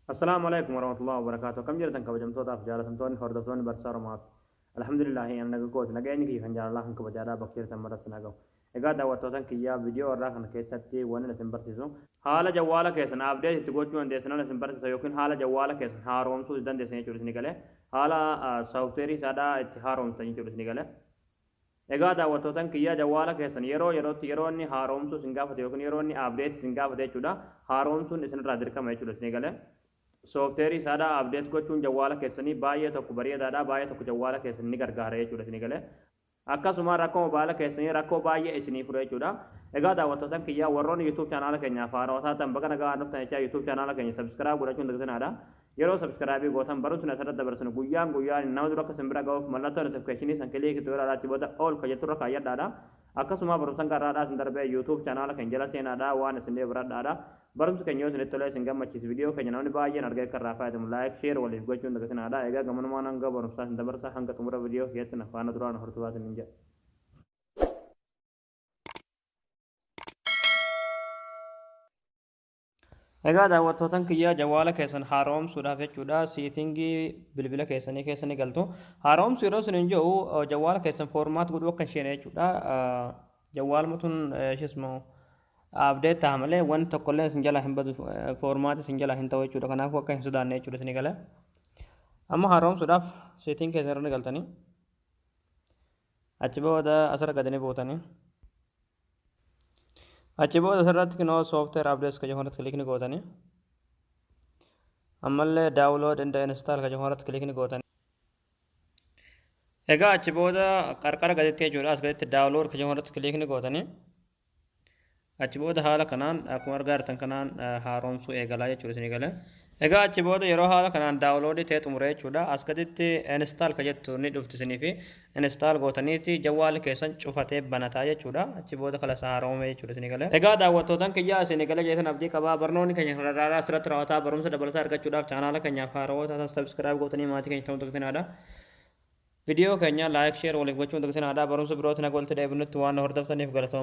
Assalaamu Aleykum Warahmatullahi Wabarakaatuh. Akkam jirtan kabajamtootaaf jaalatamtoonni hordoftoonni Barsiisaa Oromoo App. Alhamdulillaahi ani naga kooti. Nageenyi kiyya kan jaalalaa kan kabajaadhaa bakka jirtan maratti na gahu. Egaa daawwattootan kiyyaa viidiyoo irraa kana keessatti wanni isin barsiisu haala jawwaala keessan update itti gochuu dandeessanan isin barsiisa yookiin haala jawwaala keessan haaromsuu itti dandeessan jechuudha isin galee haala software isaadhaa itti haaromsan jechuudha isin galee. Egaa daawwattootan kiyya jawwaala keessan yeroo yerootti yeroo inni haaromsuu isin gaafate yookiin yeroo inni update isin gaafate jechuudha haaromsuun isinirraa dirqama jechuudha isin galee. Software isaadhaa update gochuun jawwaala keessanii baay'ee tokko bareedaadha, baay'ee tokko jawwaala keessan ni gargaara jechuudha isin galee. Akkasuma rakkoo mobaayila keessanii rakkoo baay'ee isinii fura jechuudha. Egaa daawwattootan kiyya warroonni YouTube chaanaala keenyaaf haarawaa taatan baga nagaan dhuftan jechaa YouTube chaanaala keenya subscribe godhachuun dagatinaa. Yeroo subscribe gootan barumsni asirratti dabarsinu guyyaan guyyaan nama dura akka isin bira ga'uuf mallattoo notification san click itti godhaadha, achi booda all ka jetturra kaayyadhaadha. Akkasuma barumsan garraadhaa isin darbee YouTube chaanaala keenya jala seenaadha, waan isin dhibe baradhaadha. Barumsi keenya yoo isinitti tolee isin gammachiise viidiyoo keenya namni baay'een argee akka irraa fayyadamu like, share waliif gochuun dagatinaadha. Egaa gamanumaan hanga barumsaa isin dabarsa, hanga xumura viidiyoo kiyyatti na faana duraan hordofaa isiniin jedha. Egaa daawwattootan kiyya jawwaala keessan haaromsuudhaaf jechuudha siitingii bilbila keessanii keessa ni galtu. Haaromsuu yeroo isin hin jiru jawwaala keessan foormaat godhuu akka hin sheene jechuudha. Jawwaaluma tun ishismoo abdeet ta'a malee wanti tokkollee isin jalaa hin badu, foormaat isin jalaa hin ta'u jechuudha. Kanaafuu akka hin sodaanne jechuudha isin gala. Amma haaromsuudhaaf siiting keessan irra ni galtanii. Achi booda asirra gadi ni buutanii. Achi booda asirratti kinoo software updates ka jedhu irratti click ni gootanii. Ammallee download and install ka jedhu irratti click ni gootanii. Egaa achi booda qarqara gaditti jechuudha as gaditti download ka jedhu irratti click ni gootanii. Achi booda haala kanaan akkuma argaa jirtan kanaan haaromsuu eegalaa jechuudha isinii galee. Egaa achi booda yeroo haala kanaan daawuloodii ta'ee xumure jechuudha. As gaditti install ka jettu ni dhufti isinii fi install gootaniiti jawwaalli keessan cufatee banataa jechuudha. Achi booda kala isaa haaromame jechuudha isinii galee. Egaa daawwattootan kiyyaa isinii galee jeetan abdii qabaa, barnoonni keenya kan irraa asirratti raawwataa. Barumsa dabalataa argachuudhaaf chaanaala keenyaaf haarawaa taatan subscribe gootanii maatii keenya ta'uu dagatinaa. Viidiyoo keenya like, share waliif gochuun dagatinaa. Barumsa birootiin akka walitti deebinutti waan nu hordoftaniif galatooma.